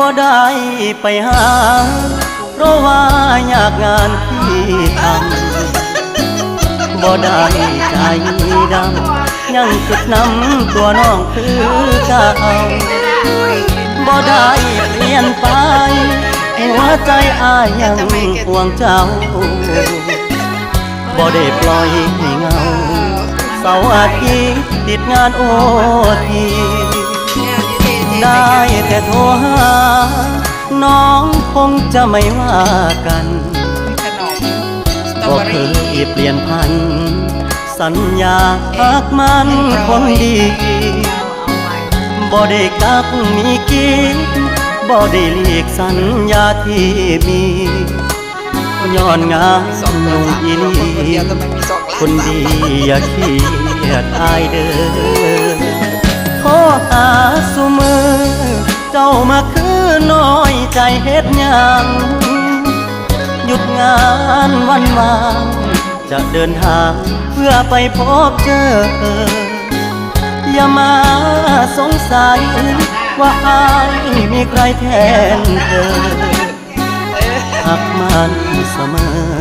ບໍ່ໄດ້ໄປຫາ ເພາະວ່າຍາກງານທີ່ທຳ ບໍ່ໄດ້ໃຈດຳ ຍັງຄິດນຳຕົວນ້ອງຄືເກົ່າ ບໍ່ໄດ້ປ່ຽນໄປ ຫົວໃຈອ້າຍຍັງຫ່ວງເຈົ້າ ບໍ່ໄດ້ປ່ອຍໃຫ້ເຫງົາ ເສົາອາທິດຕິດງານໂອທີ ໄດ້ແຕ່ໂທຫາ ນ້ອງຄົງຈະໄມ່ວ່າກັນ ບໍ່ເຄີຍປ່ຽນຜັນ ສັນຍາຮັກໝັ້ນຄົນດີ ບໍ່ໄດ້ກັກມີກີດ ບໍ່ໄດ້ຫຼີກສັນຍາທີ່ມີ ຍ້ອນງານຫຍຸ້ງອີ່ຫຼີ ຄົນດີຢ່າຄຽດອ້າຍເດີ ໂທຫາຊຸມື້ ເຈົ້າມາຄືນ້ອຍໃຈເຮັດຫຍັງ ຢຸດງານວັນວ່າງ ຈະເດີນທາງເພື່ອໄປພົບເຈີ ຢ່າມາສົງໄສວ່າອ້າຍມີໃຄແທນເທີ ຮັກໝັ້ນສະເໝີ.